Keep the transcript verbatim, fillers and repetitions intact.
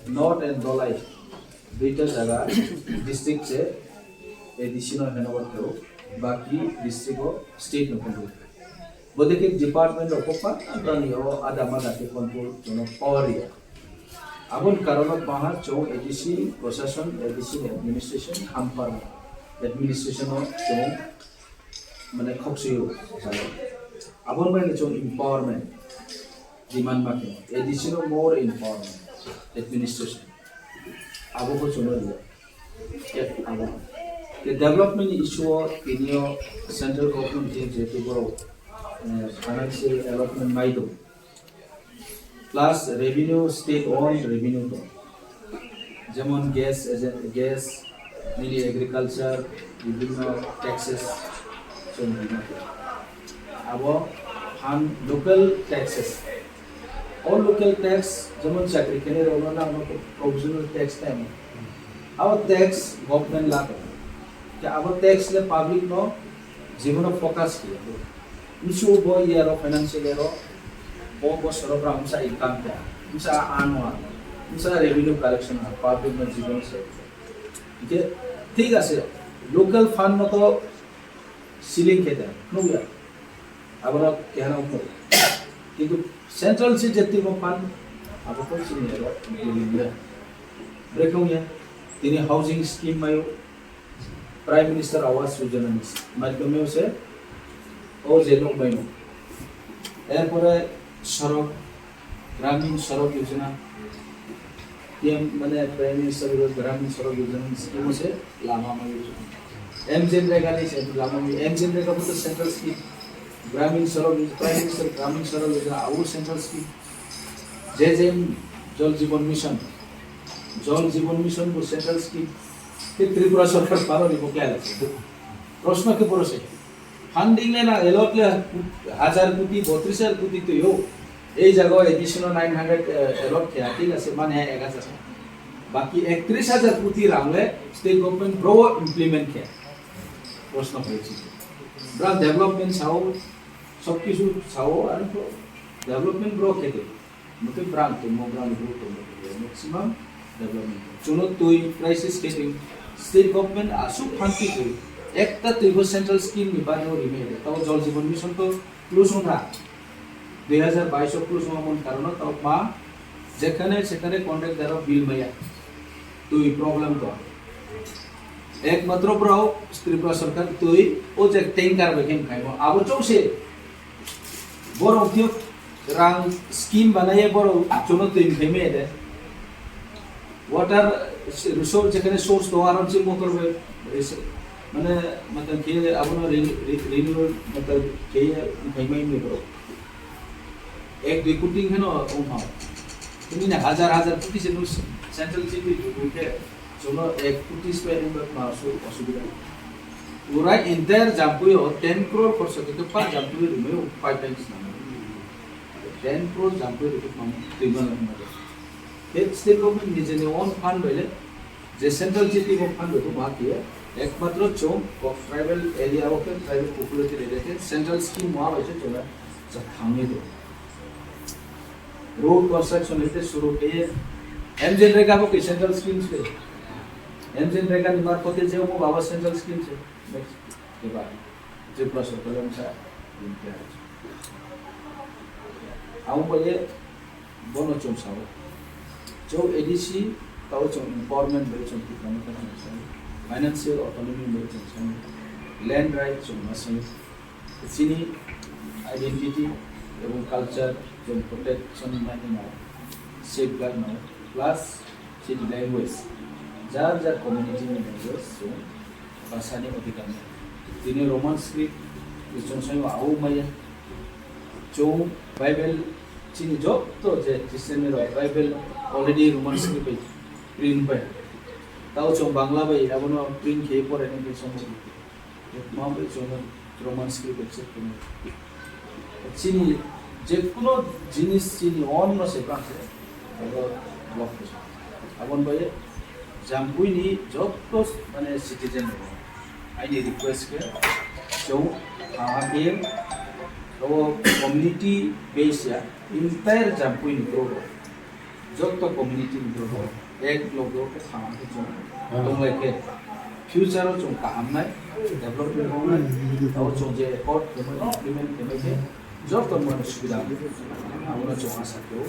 North and Dholai duita jaga district se A D C no handover khaio, baki district o state no control khaio. Bodekhe department rok kokma tangni o ada mada khe control jono power ya. Aboni karon o baha chwng A D C proshashan, A D C ni administration hamkar administration o chwng mane khoksuyo. Aboni bagwi chwng empowerment demand ma khe A D C no more empowerment administration. Abo bo chwngno liya. Ke abo. Ke development ni issue o tini o central government je je to borok, eh, financial allotment mai do. Plus revenue, state own revenue do. Jemon gas, gas, nini agriculture, bibhinno taxes, chwng bima khe. Abo phan local taxes. O local tax, jemon chakri khainai rokno nangno provisional tax time. Abo tax government lago. Ke abo tax le public no jibono focus khe. Msu bo year o financial year o bo bosoro bra msa income khe. Msa anwa. Msa revenue collection ha public no jibono se. Ke thik ase, local fund no to ceiling khe da, nukya. Abono kehana umphuru. Kintu central si je timo fund, abo ko chini ero bilin le. Brekong ya, tini housing scheme mayo, Prime Minister Awas Yojana ni madhyome se, o je nok maino. Erpore sorok, Gramin Sorok Yojana, P M mane Prime Minister Gramin Sorok Yojana ni scheme se lama ma yojana. M G N Rega ni se lama ma, M G N Rega bo to central scheme. Gramin Sorok Yoj-, Prime Minister Gramin Sorok Yojana abo central scheme. J J M Jal Jeevan Mission, Jal Jeevan Mission bo central scheme. Ke Tripura Sarkar paro ni bo kya lagse. Proshno ke poro se. Funding le na allot le hajar koti, botris hajar koti to yo. Ei jaga additional nine hundred, eh, allot khe, thik ase, mane ek hajar. Baki ektris hajar koti rang le state government bro implement khe. Proshno hoye chi. Bra development sao, sob kichu sao, ar bro development bro khe de. Mungkin brang tongmo, brang group tongmo, maximum development. Chuno twi crisis khe twi state government asuk phanti twi ekta twi bo central scheme ni bagwi rimi hede. Tabo Jal Jeevan Mission to plus wngkha. Dui hazar bais o plus wngmani karon tabo ma jekhane sekhane contractor o bill maya. Twi problem to. Ekmatro brao Tripura Sarkar twi o je tanker bai khe mkhaimo. Abo chwngse Borok thik rang scheme banaiya borok chuno twi mkhaimaya de. Water resource jekhane source tongo, aram se motor bai, bai se, mane, mane khe abono re-, re-, renew motor khe mkhaimai ni borok. Ek dui koti kheno ongma. Tini na hajar hajar koti se nus central city khe Chuno ek koti square inch ba ma su osubida. Urai entire Jampui o ten crore khorsa khe pa Jampui rwmai o pipeline swnam. Ten crore Jampui rwkhe tong twi mano hwnba de. He state government nijeni own fund bai le je central city bo fund bai ma khe ekmatro chung tribal area o khe tribal populated area khe central scheme ma bai se chung thangni do. Road construction hoite suru khe M G N Rega bo khe central scheme se. M G N Rega ni marphote je omo baba central scheme se. Next, eba Tripura sorkar le msa. Amo bo ye bono chung sao. Chwng A D C tao chwng empowerment bai chwng tikna mokha chwng sao. Financial autonomy bai chwng sao. Land right chwng ma sao. Chini identity ebong culture chwng protection ma hwnwi safeguard nai, plus chini language, jar jar community ni language chwng bhasha ni odhikar nai. Tini Roman script chwng sai o au maya, chwng Bible chini jotto je Christian ni rok Bible already Roman script bai print bai, tao chwng Bangla bai abono print khe pore nai khe chwng Ma bai chwng Roman script accept khainai. Chini je kuno jinis chini own no se bang se, abo block khe. Abon bai Jampui ni jotto mane citizen rok aini request khe chwng aha khe abo community base ya entire Jampui ni bro rok Joto community ni borok ek logo khe thangma khe chwng tonglai khe future o chwng kaham nai development wngnai. Abo chwng je accord khaimani, implement khaimai khe joto mani subida abono chwng asa khe o.